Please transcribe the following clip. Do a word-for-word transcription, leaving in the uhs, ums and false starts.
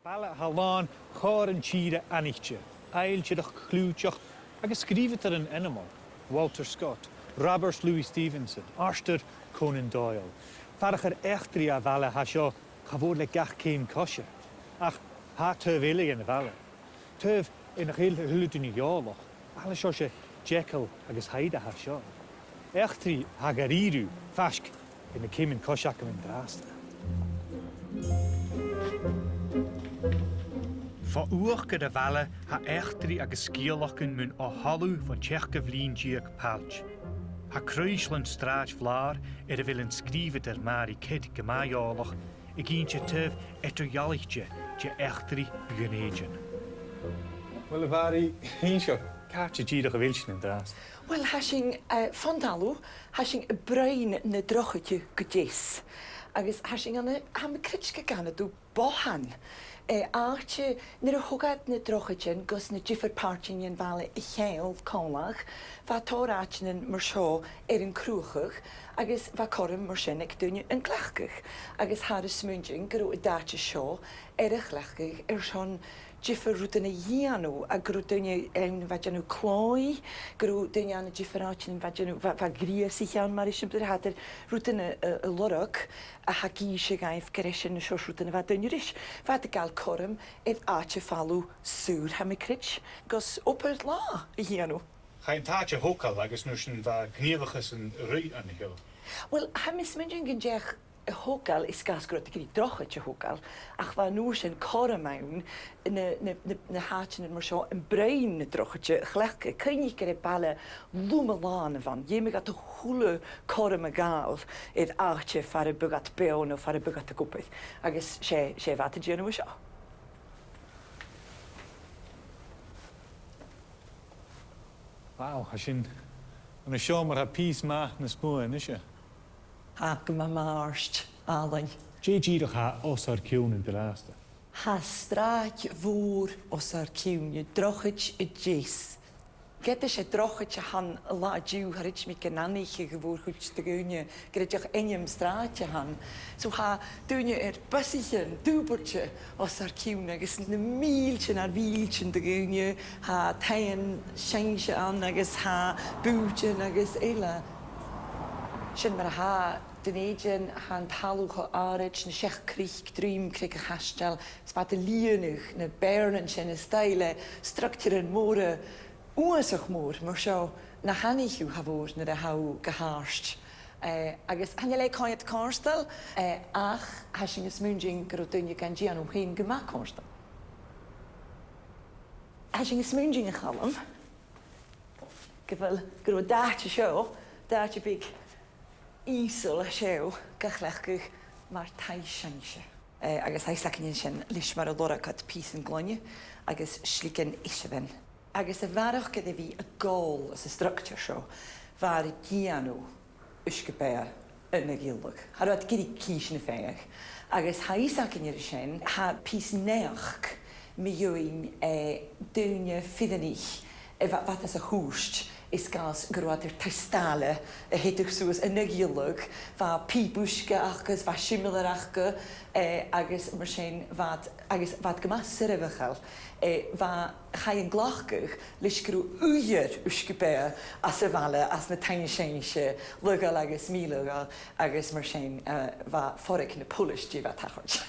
Baile a tha làn chòir an tìre aithnichte, ailtireachd cliùiteach agus sgrìobhadairean ainmeil, Walter Scott, Robert Louis Stevenson, Arthur Conan Doyle. Faireachdair eachdraidh a' bhaile a tha seo, cha mhòr le gach ceum coise. Ach tha taobh eile dhen bhaile. Taobh air nach eil a h-uile duine eòlach, a' bhaile seo, 's e Jekyll agus Hyde a tha seo. Eachdraidh a tha ga riaradh faisg air na ceuman coise agam an-dràsta. Fo uachdar a' bhaile tha eachdraidh agus sgeulachdan mun o sholas bhon t-seachdamh linn deug pailt. Tha craoislean Sràid Bhlàir, air a bheil an sgrìobhadair Màiri Kidd gu math eòlach, ag innse taobh eadar-dhealaichte de eachdraidh Dhùn Èideann. Uill, a Mhàiri, innis, càit dìreach a bheil sinn an-dràsta? Uill, tha sinn, eh, fon talamh, tha sinn am broinn na drochaid gu deas. Agus tha sinn ann an, tha mi a' creidsinn gun canadh tu bothan. Eh, àite nuair a thog iad na drochaidean gus na diofar pàirtean dhen bhaile a cheangal còmhla, bha tòrr àiteachan mar seo air an cruthachadh, agus bha cothrom mar sin aig daoine an cleachdadh. Agus thathar a' smaointinn gun robh an t-àite seo air a chleachdadh airson diofar rudan a dhèanamh, agus gun robh daoine ann a bha a' dèanamh clòimh, gun robh daoine ann an diofar àiteachan a bha a' dèanamh, bha, bha greusaichean mar eisimpleir, thathar rudan a, a, a lorg a tha ag innse dhaibh gur e sin na seòrsa rudan a bha daoine ris. Bha iad a' gabhail cothrom air àite falamh saor, tha mi a' creidsinn, gus obair-latha a dhèanamh. Chaidh an t-àite a thogail agus an uair sin bha gnìomhachas an rìgh an seo. Uill, tha mi a' smaointinn gun deach a thogail air sgàth 's gun robh iad ag iarraidh drochaid a thogail, ach bha an uair sin cothrom ann na, na, na, na h-àiteachan mar seo am broinn na drochaid a chleachdadh. Cuimhnich gur e baile loma-làn a bh' ann. Dh'fheumadh iad a h-uile cothrom a ghabhail air àite far am biodh iad beò no far am biodh iad ag obair. Agus 's e, 's e bha iad a' dèanamh an seo. Wow, tha sinn an seo mar a tha pìos math nas motha a-nise. Tha, gu math, math ort, Ailean. Dè dìreach a tha os ar cionn an-dràsta? Tha sràid mhòr os ar cionn, drochaid a deas. Ged a 's e drochaid a th' ann an latha an-diugh, cha chreid mi gun aithnicheadh a' mhòr-chuid de dhaoine gur e dìreach ainm sràide a th' ann. So tha daoine air busaichean dùbailte os ar cionn agus na mìltean air mhìltean de dhaoine, tha taighean-seinnse ann agus tha bùithtean agus eile. Sin mar a tha Dùn Èideann, tha an talamh cho àraid, na seachd cnuic, druim Creag a' Chaisteil, 's bha iad a' lìonadh na beàrnan sin a-staigh le structaran mòra, uabhasach mòr mar seo, nach aithnicheadh tu, cha mhòr, nuair a tha thu gu h-àrd. Eh, agus chan eil e a' coimhead comhartail, eh, ach tha sinn a' smaointinn gun robh daoine gan dèanamh fhèin gu math comhartail. Tha sinn a' smaointinn, a Chaluim, gu bheil, gun robh an t-àite seo, an t-àite beag ìosal a tha seo, ga chleachdadh mar taigh-seinnse. Eh, agus tha fhios againn an sin leis mar a lorg iad pìosan gloine agus sligean eisirean. Agus a bharrachd air a bhith ag òl anns an structar seo, bha iad a' dèanamh uisge-beatha ann an Gàidhealtachd. Cha robh iad ag iarraidh cìsean a phàigheadh. Agus tha fhios againn air sin, tha pìos naidheachd mu dheidhinn, eh, daoine fireannaich a bha, bha iad anns a' chùirt, air sgàth 's gun robh iad air taigh-staile a theadachadh suas ann an Gàidhealtachd, bha pìob uisge aca, bha similear aca, eh, agus mar sin bha iad, agus bha iad gu math soirbheachail, eh, bha, chaidh an glacadh leis gun robh uiread uisge-beatha anns a' bhaile, anns na taighean-seinnse, laghail agus mì-laghail, agus mar sin, eh, bha fòrag na poilis dè bha a' tachairt.